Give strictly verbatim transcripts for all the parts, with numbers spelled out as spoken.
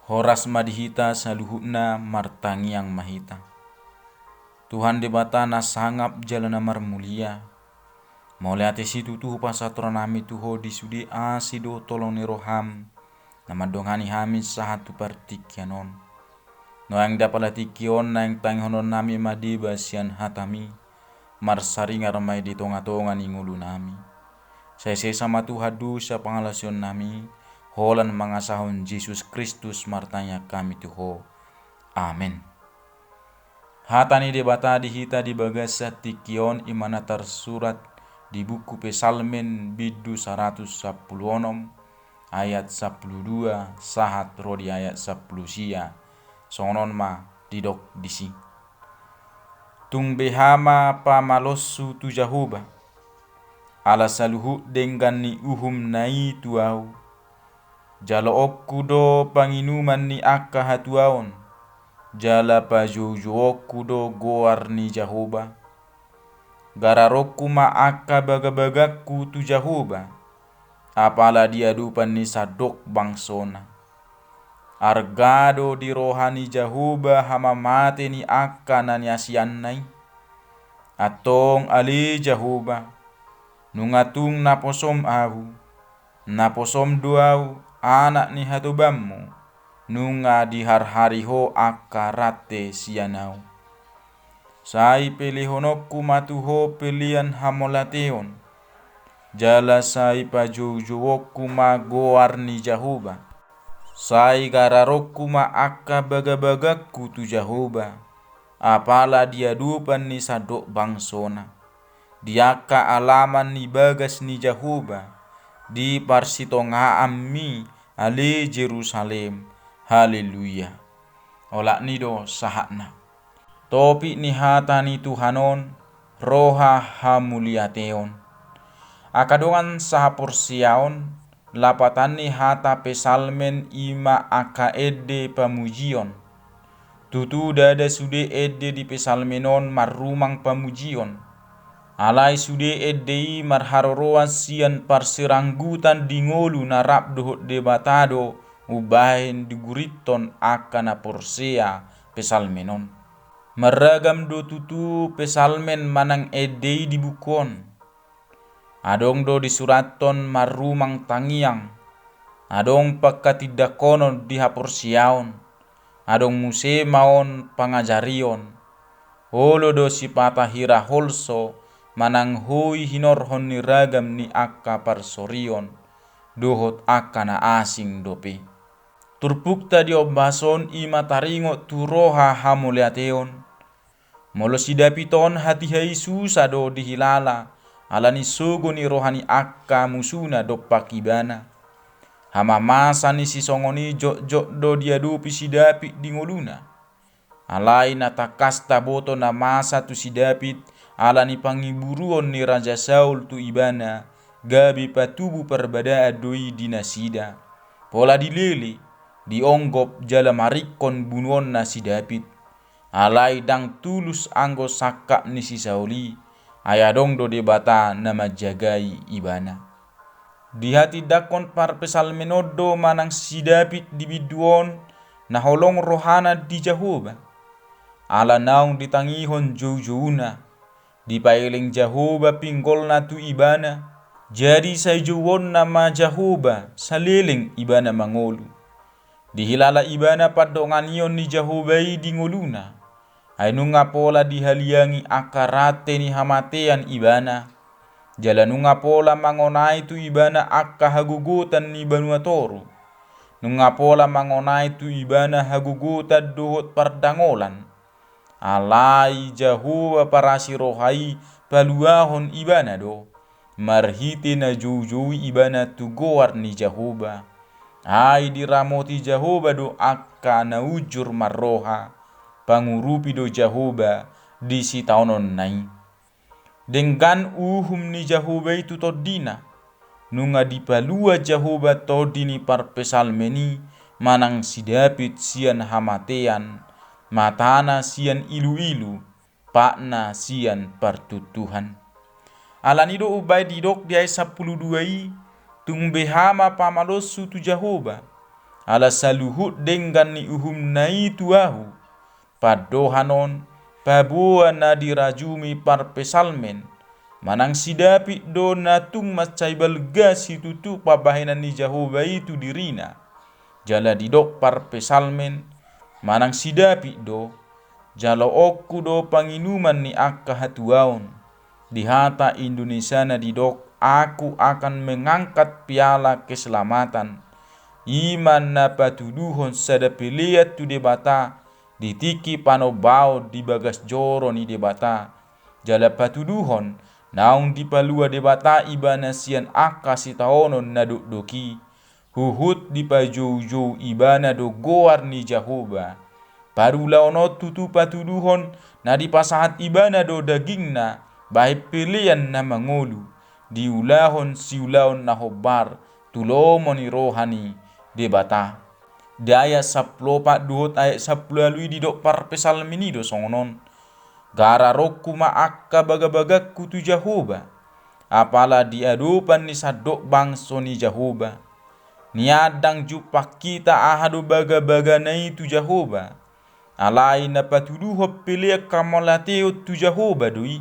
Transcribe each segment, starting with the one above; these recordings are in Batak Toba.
Horas ma di hita saluhutna, martangiang ma hita. Tuhan Debata na sangap jala na marmulia, mauliate situtu hupasahat rohanami tu Ho di sude asi dohot holong ni roham na mandongani hami sahat tu partingkian on. Nuaeng di apala tingki on naeng tangihononnami ma deba sian hatami, marsaringar ma i di tongatonga ni ngolunami. Sai sesa ma Tuhan dosa pangalaosionnami, holan mangasahon Jesus Kristus martangiang hami tu Ho. Amen. Hata ni Debata di hita di bagasan tingki on i ma na tarsurat di buku Psalmen bindu saratus sampulu onom, ayat sampulu dua sahat ro di ayat sampulu sia. Songon on ma didok disi: Tung beha ma pamalonsu tu Jahowa, ala saluhut denggan ni uhumna i tu ahu. Jaloonku do panginuman ni angka hatuaon, jala pajoujouonku do goar ni Jahowa. Gararonku ma angka bagabagangku tu Jahowa, apala di adopan ni sandok bangsona. Arga do di roha ni Jahowa hamamate ni angka na niasianna i. Antong ale Jahowa, nunga tung naposom ahu, naposom do ahu, anak ni hatobanmu, nunga diharhari Ho angka rante sian ahu. Sai pelehononku ma tu Ho pelean hamauliateon, jala sai pajoujouonku ma goar ni Jahowa. Sai gararonku ma angka bagabagangku tu Jahowa, apala di adopan ni sandok bangsona. Di angka alaman ni bagas ni Jahowa, di parsitongaanmi, ale Jerusalem. Haleluya. Olat ni do sahatna. Topik ni hata ni Tuhan on, roha hamuliateon. Angka dongan sahaporseaon, lapatan ni hata Psalmen i ma angka ende pamujion. Tutu ndada sude ende di Psalmen on marrumang pamujion. Alai sude ende i marharoroan sian parsiranggutan di ngolu na rap dohot Debata do umbahen digurinhon angka na porsea Psalmen on. Marragam do tutu Psalmen manang ende i di buku on. Adong do disurathon marrumang tangiang, adong pangkatindanghonon di haporseaon, adong muse ma on pangajarion. Olo do sipata hira holso manang hoi hinorhon ni ragam ni angka parsorion dohot angka na asing dope. Turpukta di ombas on i ma taringot tu roha hamuliateon. Molo si David on hatiha i susa do dihilala, ala ni sogo ni roha ni angka musuna dompak ibana. Hamamasa ni sisongon i jotjot do diadopi si David di ngoluna. Alai na tangkas taboto na masa tu si David, ala ni pangiburuon ni Raja Saul tu ibana, gabe patubu parbadaan do i di nasida. Pola dilele, dionggop jala maringkon bunuonna si David. Alai ndang tulus anggo sangkap ni si Saul i, ai adong do Debata na manjagai ibana. Dihatindangkon parpsalmen on do manang si David di bindu on na holong rohana di Jahowa. Ala naung ditangihon joujouna, dipaeleng Jahowa pinggolna tu ibana, jadi sai jouonna ma Jahowa saleleng ibana mangolu. Dihilala ibana pandonganion ni Jahowa i di ngoluna. Ai nunga pola dihaliangi angka rante ni hamatean ibana. Jala nunga pola mangonai tu ibana angka hagogotan ni banua toru. Nunga pola mangonai tu ibana hagogotan dohot pardangolan. Alai Jahowa parasi roha i paluahon ibana do, marhite na joujoui ibana tu goar ni Jahowa. Ai diramoti Jahowa do angka na ujur marroha, pangurupi do Jahowa di sitaononna i. Denggan uhum ni Jahowa i tu tondina. Nunga dipalua Jahowa tondi ni parpsalmen i manang si David sian hamatean, matana sian iluilu, patna sian partuntuhan. Ala ni do umbahen didok di ayat sampulu dua i, tung beha ma pamalonsu tu Jahowa, Ala saluhut denggan ni uhumna i tu ahu, pandohan on paboa na dirajumi parpsalmen, manang si David do na tung mansai balga situtu pambahenan ni Jahowa i tu dirina. Jala didok parpsalmen, manang si David do, jaloonku do panginuman ni angka hatuaon. Di hata Indonesiana didok, aku akan mengangkat piala keselamatan. I ma na patuduhon sada pelean tu Debata di tingki panombaon di bagas joro ni Debata. Jala patuduhon naung dipalua Debata ibana sian angka sitaonon na dokdok i. Huhut dipajoujou ibana do goar ni Jahowa. Parulaon on tutu patuduhon na dipasahat ibana do dagingna bahen pelean na mangolu, diulahon siulaon na hombar tu lomo ni roha ni Debata. Di ayat sampulu opat dohot ayat sampulu ualu i didok parpsalmen i do songon on. Gararonku ma angka bagabagangku tu Jahowa. Apala di adopan ni sandok bangso ni Jahowa. Nian ndang jumpang hita aha do bagabagana i tu Jahowa. Alai na patuduhon pelean hamauliateon tu Jahowa do i.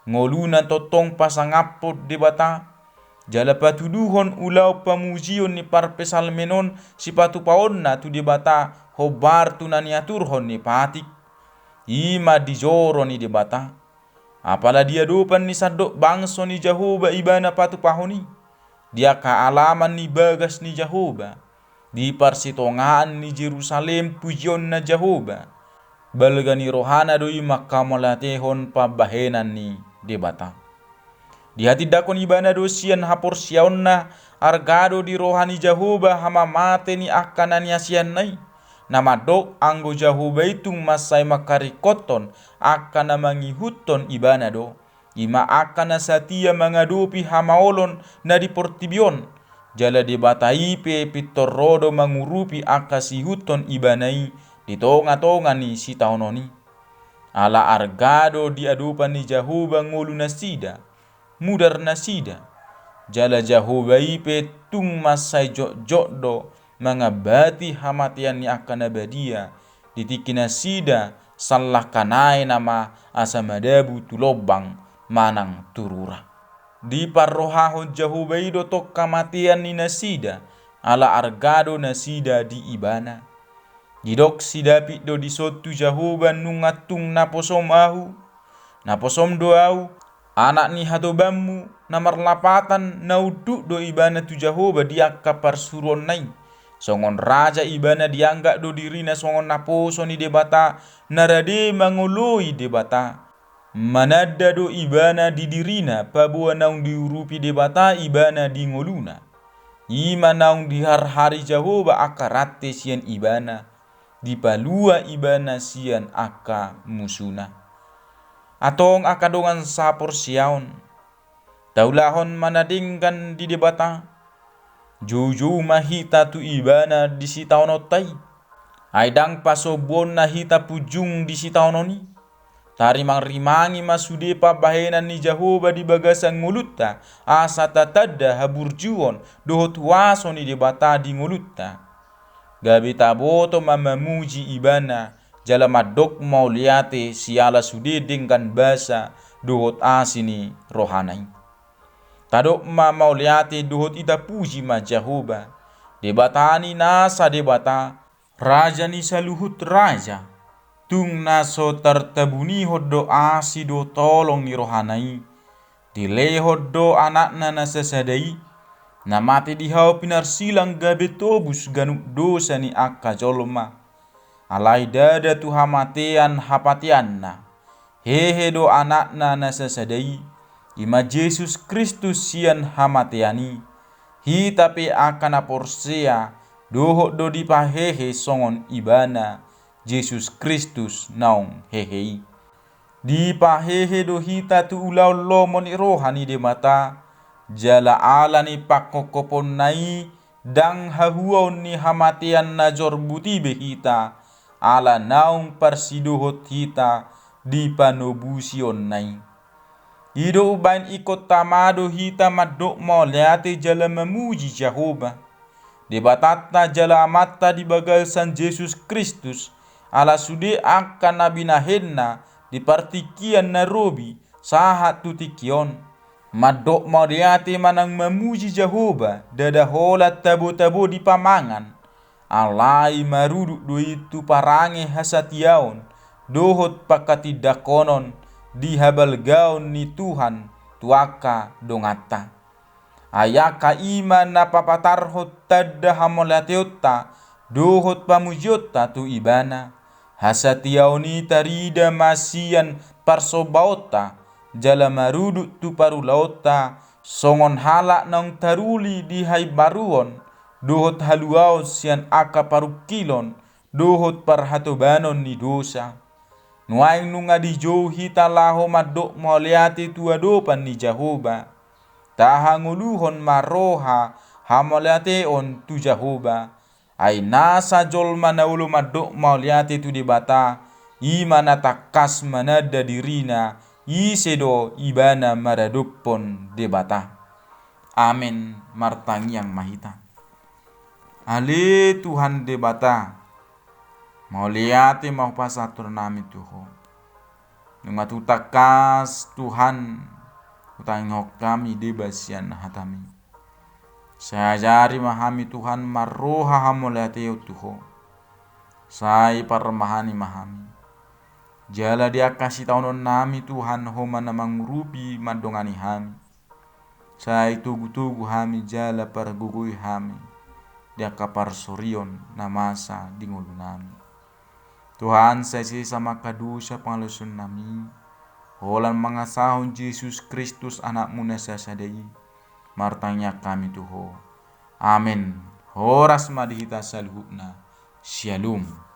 Ngoluna tongtong pasangaphon Debata. Jala patuduhon ulaon pamujion ni parpsalmen on sipatupaonna tu Debata hombar tu na niaturhon ni patik. I ma di joro ni Debata. Apala di adopan ni sandok bangso ni Jahowa ibana patupahon i. Di angka alaman ni bagas ni Jahowa. Di parsitongaan ni Jerusalem pujionna Jahowa. Balga ni rohana do i manghamauliatehon pambahenan ni Debata. Dihatindangkon ibana do sian haporseaonna, arga do di roha ni Jahowa hamamate ni angka na niasianna i. Na mandok anggo Jahowa i tung mansai mangharingkothon angka na mangihuthon ibana do. I ma angka na satia mangadopi hamaolon na di portibi on. Jala Debata i pe pintor ro do mangurupi angka siihuthon ibana i di tongatonga ni sitaonon i. Ala arga do di adopan ni Jahowa ngolunasida, mudarnasida. Jala Jahowa i pe tung mansai jotjot do mangambati hamatean ni angka na badia di tingkinasida, sallangka nai nama asa madabu tu lombang manang tu rura. Diparrohahon Jahowa i do tong hamatean ni nasida, ala arga do nasida di ibana. Didok si David do dison tu Jahowa, nunga tung naposom ahu, naposom do ahu, anak ni hatobanmu, na marlapatan, na unduk do ibana tu Jahowa di angka parsuruonna i. Songon raja ibana dianggap do dirina songon naposo ni Debata, na rade mangoloi Debata. Mananda do ibana di dirina, paboa naung diurupi Debata ibana di ngoluna. I ma naung diharhari Jahowa angka rante sian ibana, dipalua ibana sian angka musuna. Antong angka dongan saporseaon, taulahon ma na denggan di Debata. Joujou ma hita tu ibana di sitaononta i. Ai ndang pasombuonna hita punjung di sitaonon i. Tarimangrimangi ma sude pambahenan ni Jahowa di bagasan ngolunta, asa tatanda haburjuon dohot huaso ni Debata di ngolunta. Gabe taboto ma mamuji ibana, jala mandok mauliate siala sude denggan basa dohot asi ni rohana i. Tadok ma mauliate dohot itapuji ma Jahowa, Debata ni nasa debata, raja ni saluhut raja. Tung na so tartabunihon do asi dohot holong ni rohana i. Dilehon do anakna na sasada i, na mate di hau pinarsilang gabe tobus ganup dosa ni angka jolma. Alai ndada tu hamatean hapateanna. Hehe do anakna na sasada i, i ma Jesus Kristus sian hamatean i. Hita pe angka na porsea, dohot do dipahehe songon ibana, Jesus Kristus naung hehe i. Dipahehe do hita tu ulaon lomo ni roha ni Debata, jala ala ni pangkophoponna i, ndang hahuaon ni hamatean na jorbut i be hita, ala naung parsidohot hita di panobusionna i. I do umbahen ingkon tama do hita mandok mauliate jala mamuji Jahowa. Debatanta jala Amanta di bagasan Jesus Kristus, ala sude angka na binahenna di partingkian na robi sahat tu tingki on. Mandok mauliate manang mamuji Jahowa, ndada holan tabo-tabo di pamangan. Alai marudut do i tu parange hasatiaon dohot pangkatindanghonon di habalgaon ni Tuhan tu angka donganta. Ai angka i ma na papatarhon tanda hamauliateonta dohot pamujionta tu Ibana. Hasatiaon i tarida ma sian parsombaonta, jala marudut tu parulaonta, songon halak naung taruli di haimbaruon dohot haluaon sian angka parungkilon dohot parhatobanon ni dosa. Nuaeng nunga dijou hita laho mandok mauliate tu adopan ni Jahowa. Tahangoluhon ma roha hamauliateon tu Jahowa. Ai nasa jolma na olo mandok mauliate tu Debata, i ma na tangkas mananda dirina, ise do ibana maradophon Debata. Amen. Martangiang ma hita. Ale Tuhan Debata, mauliate ma hupasahat rohanami tu Ho. Nunga tung tangkas Tuhan hutangihon hami deba sian hataMi. Sai ajari ma hami Tuhan marroha hamauliateon tu Ho. Sai parmahani ma hami. Jala di angka sitaononnami Tuhan, Ho ma na mangurupi mandongani hami. Sai togu-togu hami jala pargogoi hami di angka parsorion na masa di ngolunami. Tuhan, sai sesa ma angka dosa pangalaosionnami, holan mangasahon Jesus Kristus AnakMu na sasada i, martangiang hami tu Ho. Amen. Horas ma di hita saluhutna. Syalom.